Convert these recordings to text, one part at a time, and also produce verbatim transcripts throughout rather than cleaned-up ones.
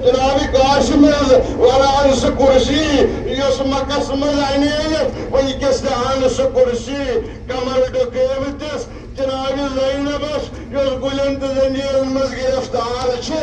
جناب قاسم حظ ونان سُہ کرسی یۄس مکس منٛز انے یتھ، وٕنکیٚس تہِ ان سُہ کرسی، کمر ڈُکٲوِتس۔ جناب زینبس یۄس گُلٮ۪ن تہٕ زنجیرن منٛز گرفتار چھِ،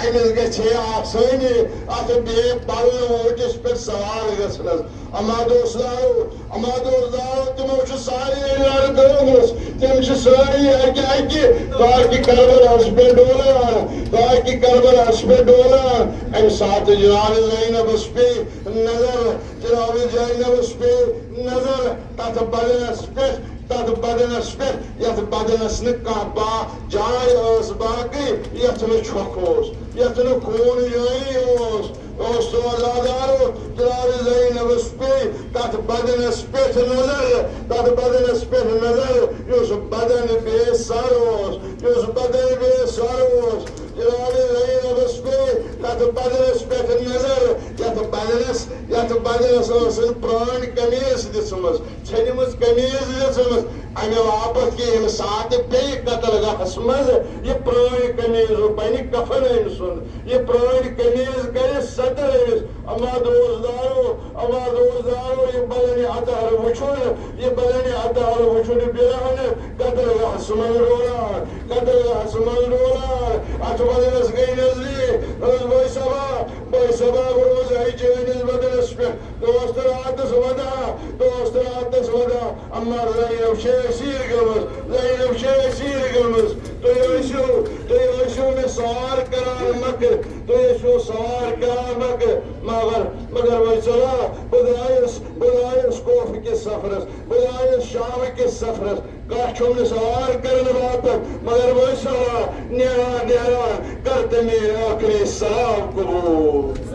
أمِس گژھِ ہے آسٲنی اتھ بے پلو ووٹس پٮ۪ٹھ سوار گژھنس۔ اما دوستارو، اما دوستارو، تِمو چھِ سارے لڑ گٲمٕژ، تِم چھِ سٲری اکہِ اکہِ تاکہِ کربلاہس پٮ۪ٹھ ڈولان، تاکہِ کربلاہس پٮ۪ٹھ ڈولان۔ امہِ ساتہٕ جناب زینبس پیٚیہِ نظر، جناب زینبس پیٚیہِ نظر تتھ بدنس پٮ۪ٹھ، تتھ بدنس پٮ۪ٹھ، یتھ بدنس نہٕ کانٛہہ با-، جاے ٲس باقٕے، یتھ نہٕ چھۄکھ اوس، یتھ نہٕ خوٗن جٲری اوس۔ دوستو، عزادارو، جناب زینبس پیٚیہِ تتھ بدنس پٮ۪ٹھ نظر، تتھ بدنس پٮ۪ٹھ نظر، یُس بدن بے سر اوس، یُس بدن بے سر اوس۔ جناب زینبس پیٚیہِ تتھ بدنس پٮ۪ٹھ نظر، یتھ بدنس، یتھ بدنس ٲسٕن پرٛٲنۍ قمیٖض دِژمٕژ، ژھیٚنمٕژ قمیٖض دِژمٕژ۔ امہِ باپتھ کہِ ییٚمہِ ساتہٕ پیٚیہِ قتل گاہس منٛز، یہِ پرٛٲنۍ قمیٖض بنہِ کفن أمۍ سُنٛد۔ یہِ پرٛٲنۍ قمیٖض کرِ ستر أمِس۔ اما دوستارو، اما دوستارو، یہِ بدنِ اطہر وٕچھُن، یہِ بدنِ اطہر وٕچھُن برہنہٕ قتل گاہس منٛز ڈولان، قتل گاہس منٛز ڈولان۔ اتھ بدنس گٔے نظری، دوٚپُس، بٲے صٲبا، بٲے صٲبا، بہٕ روزٕ ہے چٲنِس بدنس پٮ۪ٹھ۔ دوست راتس ودان، دوست راتس ودان۔ اما زینب چھے اسیر گٔمٕژ، زینب چھے اسیر گٔمٕژ۔ تُہۍ ٲسِو، تُہۍ ٲسِو مےٚ سوار کران مکہٕ، تُہۍ ٲسِو سوار کران مکہٕ۔ مگر، مگر وۄنۍ ژلا، بہٕ درٛایس، بہٕ درٛایس کوفہٕ کِس سفرس، بہٕ درٛایس شام کِس سفرس۔ کانٛہہ چھُم نہٕ سوار کرنہٕ باپتھ، مگر وۄنۍ ژلا، نیران، نیران کر تہٕ میٲنۍ ٲخری سلام قبول۔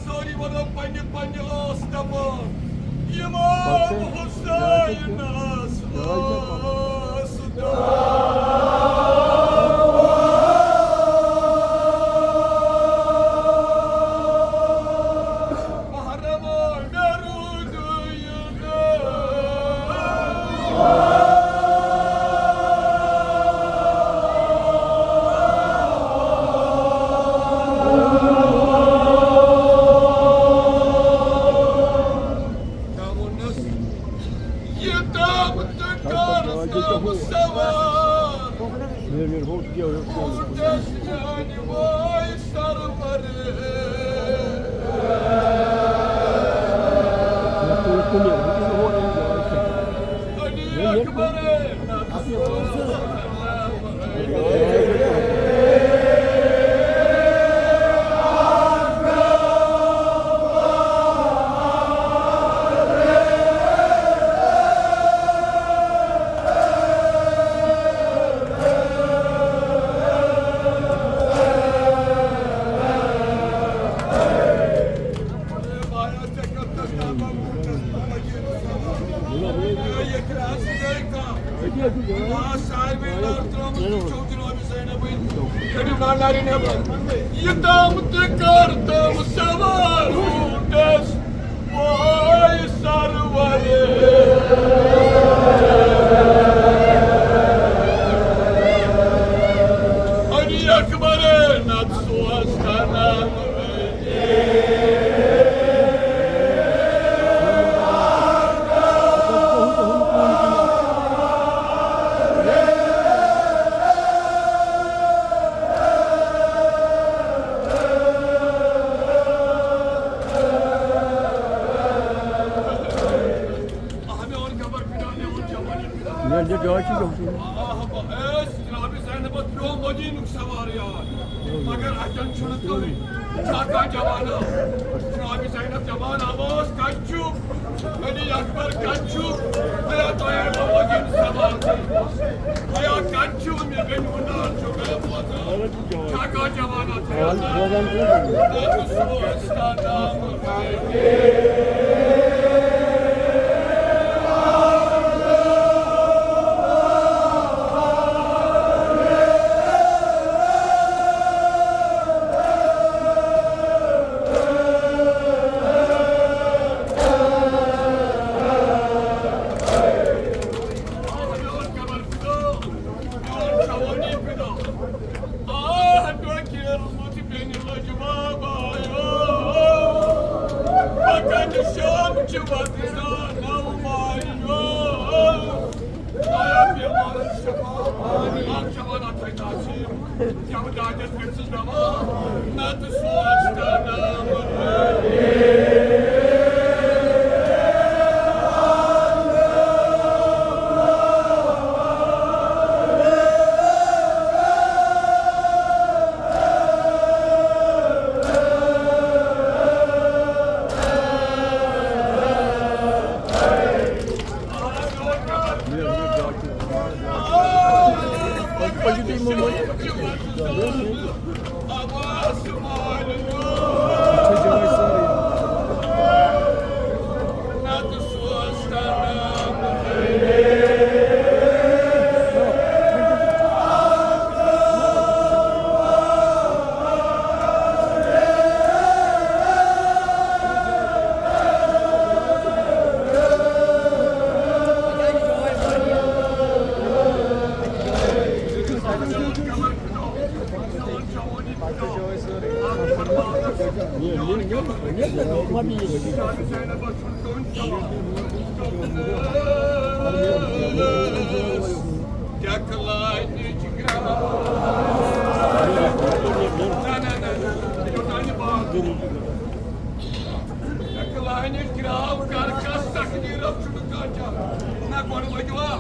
سٲری وَنو پننہِ پننہِ ٲس دَپان، امام حسینس ٲس دَپان۔ محرم مےٚ روٗدُے نہٕ۔ کیٛاہ ووٚننَس؟ یہِ دَب تہٕ کَر آ، ساروٕے لَر ترٲومٕژ، یہِ چھو جناب زینبٕنۍ۔ کٔڑِو نارِ نٮ۪بر۔ یہِ تام تہٕ کر تام سوار اوٗنٹس، وٲے سرور۔ علی اکبر نت سوز کرنا۔ مےٚ جاے چھِ یوٚہسٕے۔ آ، بہٕ ٲس جناب زینبس برٛونٛہہ مدیٖنُک سوار یار۔ مگر اَتٮ۪ن چھُنہٕ کٕہٕنۍ۔ چھا کانٛہہ جوانا؟ جناب زینب جوان آواز کَتہِ چھُ؟ علی اکبر کَتہِ چھُ؟ ایا تۄہہِ آیوٕ مدیٖنہٕ سوار؟ ایا کَتہِ چھُ؟ مےٚ بیٚنہِ وُنان چھُ، مےٚ بوزان۔ چھا کانٛہہ جوانا؟ آہ، ڈۄکیر مُت بیٚنہِ لٔج بابایو۔ پَکان شام چھِ وَتہِ زانَو مایو۔ آیا بیمارَن شفا۔ اَکھ جوان اَتھَے تاثیر۔ جَو دادٮ۪س گٔژھِس دَوا۔ نَتہٕ سوز کانٛہہ نام۔ کلانہِ گراو کر کس تقدیرس چھُنہٕ کانٛہہ چارٕ۔ نہ گۄڈٕ ؤتِو آ۔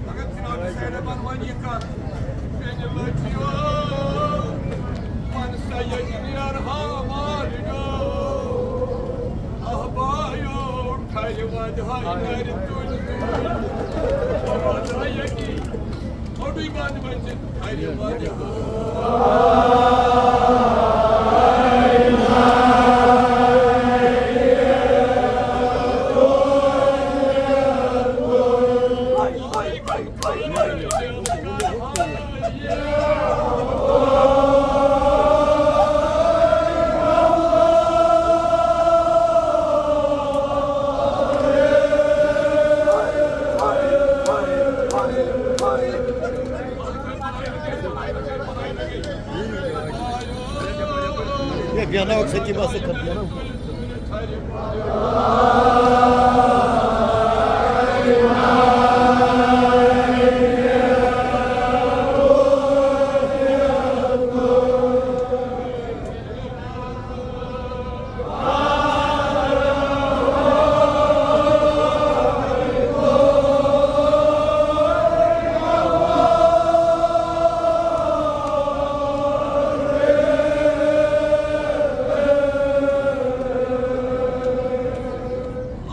مگر جناب زینبن وۄنۍ یہِ کتھ، بیٚنہِ لٔجیو، من سا ییٚتہِ نیرہا والِیو، اہبایو، ٹھرِ ودِ ہاے نرِ تُلۍ تُلۍ، بہٕ روزٕ ہا ییٚتی، بوٚڑُے ودِ ؤنِتھ، ٹھرِ ودِ ہاے۔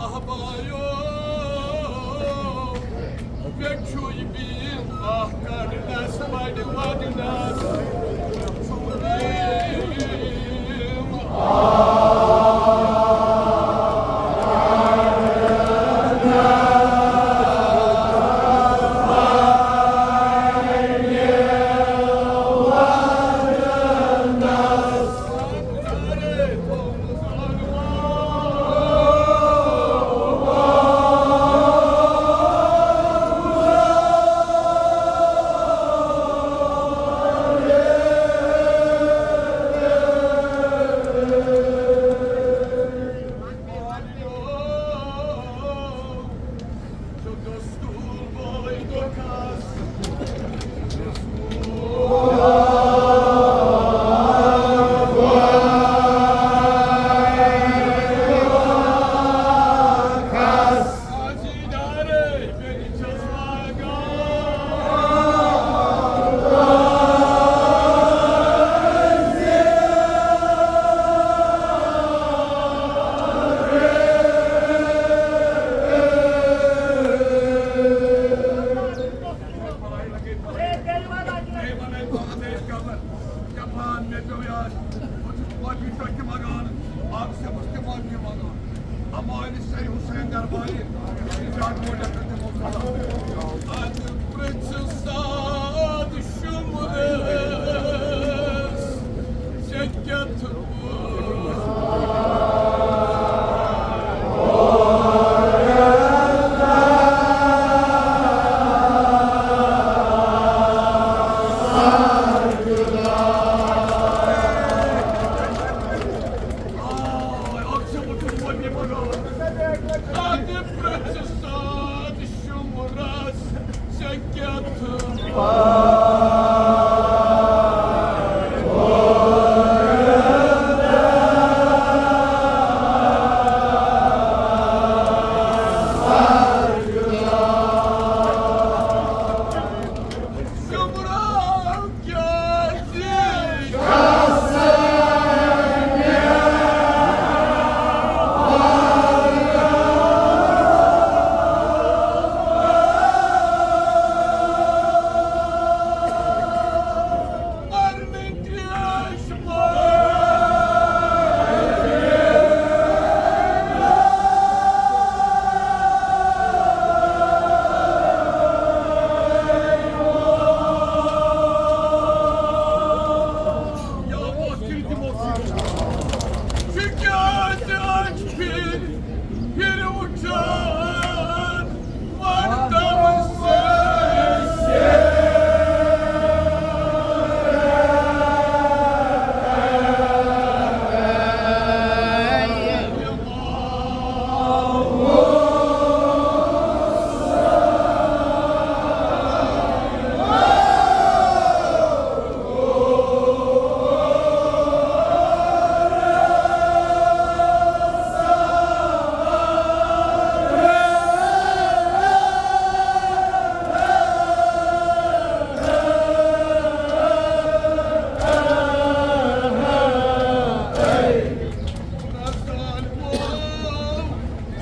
اہبایو، مےٚ چھُے بیٖن اکھ کڑنس بڑِ ودنس۔ پرٛژھ ساتھ شُمرس ژےٚ کیٛاہ تہٕ شُمرس کیٛاہ زِ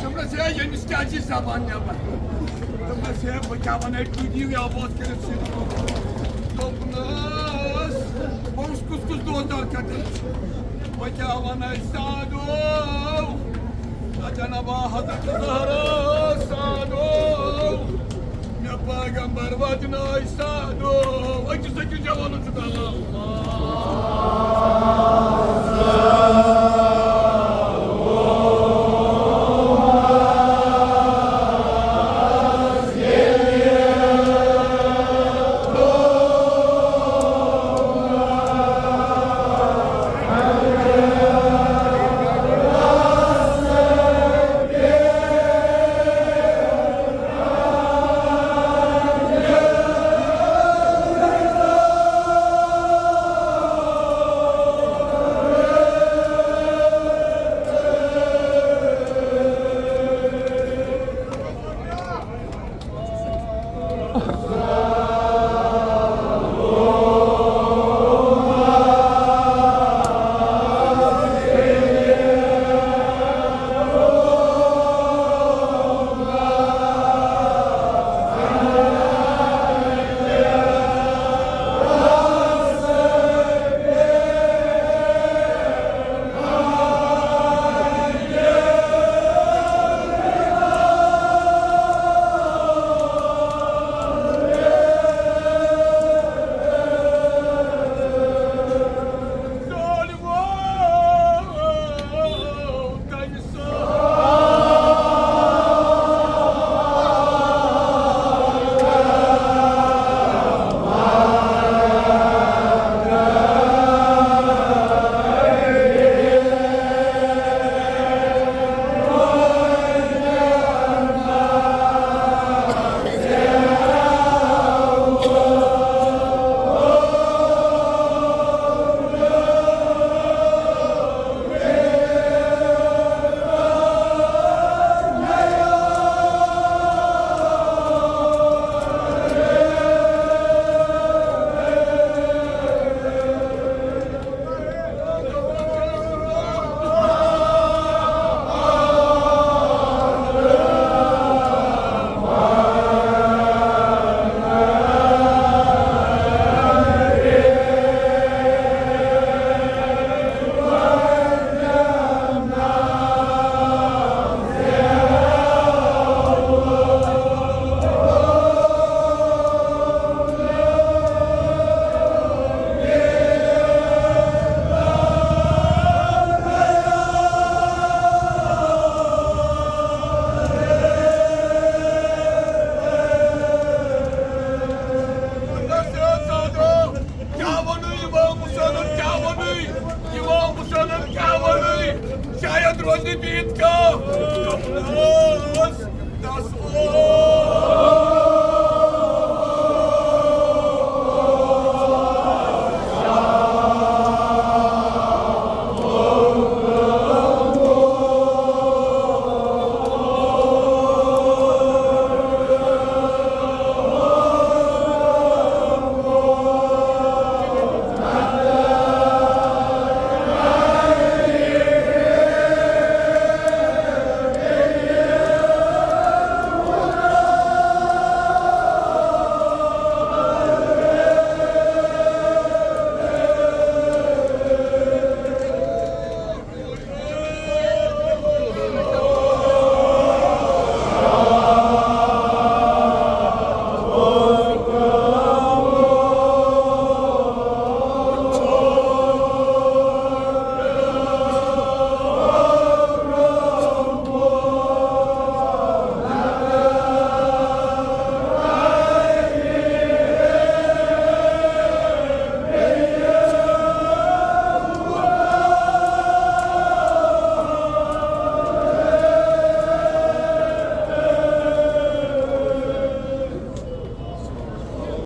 دوٚپنَس، "ہے، ییٚمِس کیٛازِ چھِ زبان نٮ۪بر؟" دوٚپنَس، "ہے، بہٕ کیٛاہ وَنَے، تُہۍ دِیِو یا بہٕ اوس کٔرِتھ سۭتۍ۔" دوٚپنَس، "بہٕ اوسُس کُس کُس دوستدار کَتٮ۪ن چھُ؟ بہٕ کیٛاہ وَنَے سادو، جناب حضرت زہرا سادو، مےٚ پیغمبر واتنٲے سادو، أکِس أکِس جوانَس چھُ دَلال۔"